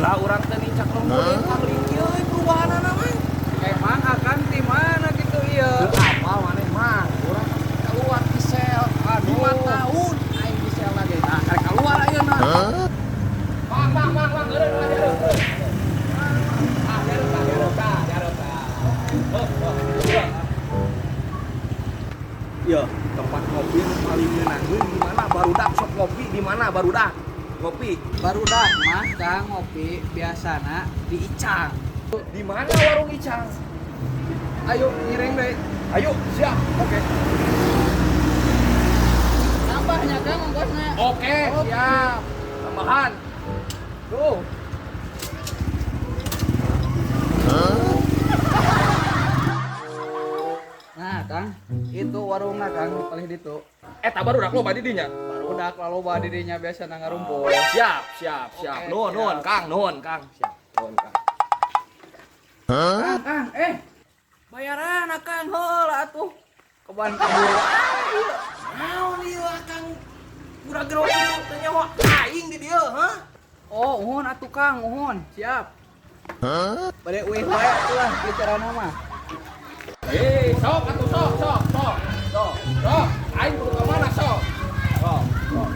Baheula urang teh nincak lembur pangling kieu euy perubahanana mah. Emang akan di mana gitu ieu? Teu apal maneh mah, urang keluar ti sel. Aduh. 5 tahun aing di sel lagi. Nah, karek keluar ayeuna. Mang, mang, mang, mang, eureun, eureun, eureun. Ah, diareup, ah, diareup, ah, diareup, ah. Oh, oh, iya. Ya, tempat ngopi nu paling ngeunaheun di mana barudak sok ngopi di mana barudak? Ngopi. Barudak mah Kang ngopi biasana di Icang. Di mana warung Icang? Ayo ngiring deh. Ayo, siap. Oke. Nambahnya Kang ongkosnya. Oke, siap. Tambahan. Tuh. Nah, Kang, itu warungna Kang paling ditu. Eta barudak loba di dinya. Barudak loba di dinya biasana ngarumpul. Siap, siap, siap. Oke, Nuhun, nuhun, siap. Kang, nuhun, Kang. Siap, nuhun, Kang. Kang, Kang, bayaran Kang heula atuh. Keban kabur. Naon ieu Akang? Pura gero kitu teu nyawa aing di dieu, ha? Oh, uhun atuh Kang, uhun. Siap. Bade uih wae atuh lah bicarana mah. Eh, sok atuh sok, sok, sok. Sok, sok. Aing kudu ka mana sok? Sok, sok.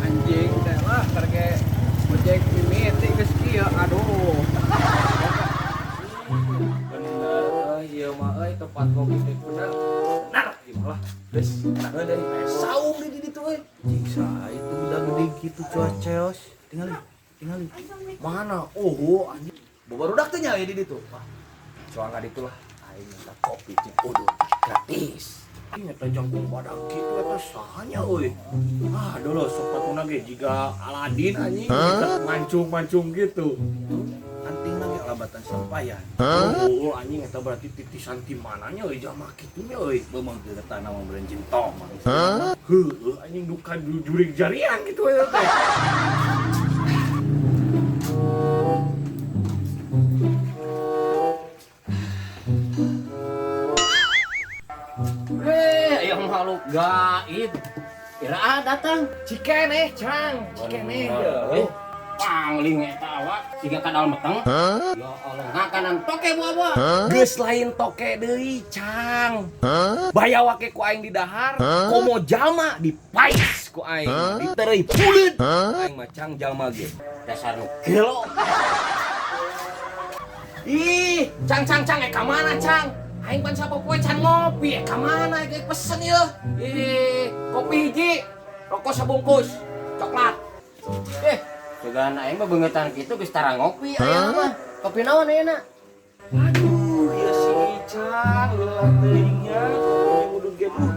Anjing teh lah karge ojek mimiti geus kieu aduh. Bener euy, ieu mah euy tempat ngopi teh bener. Bener ieu mah lah. Geus, enakeun deui. Aya saung di ditu euy. Cing saha itu udah gede gitu cuaceos. Tinggali, tinggali. Mana? Oh, anjing. Barudak teh nya di ditu. Wah. Soal ka ditu lah. Aing minta kopi jeung udud gratis. Ini eta jangkung badak kitu eta sahanya euy. Ah, dulu sepatuna ge jiga Aladin anjing, mancung-mancung gitu. Anting lagi alabatan sampayan. Oh, anjing eta berarti titisan ti mananya euy jalma kitu nya euy. Beumang ke tanah mah berencin tong. Heueuh anjing duka jurig jarian gitu eta teh. Yang makhluk gaib. Ira datang. Cikeneh, Cang. Cikeneh. Eh, pangling eta awak siga kadal meteng. Ya Allah, ngakanan toke buah-buah. Geus lain toke deui, Cang. Bayawak ku aing di dahar, komo jalma dipais ku aing, ditereuy puleut. Aing mah Cang jalma ge. Dasar nu gelo. Ih, Cang Cang Cang ka mana, Cang? Aing pan sapopoe can ngopi, ka mana ge pesen ieu? Ih, kopi hiji, rokok sabungkus, coklat. Eh, sugan aing mah beungetan kitu geus tara ngopi aya mah. Kopi naon ayeuna? Aduh, ieu si Cang leulah teuing nya, kopi udud ge duh.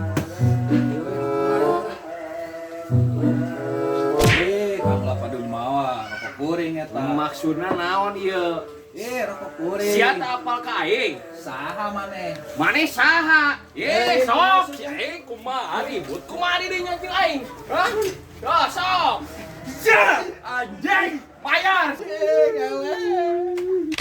Eh, Kang lah padu mawa rokok kuring eta. Maksudna naon ieu? Eh, rokok kuring. Sia teu apal ka aing? Saha maneh? Maneh saha? Ye, Eh, sok si aing kumaha ribut, kumaha di dinya jeung aing? Hah? Yo, sok. Sia, anjing, bayar. Eh, eleh.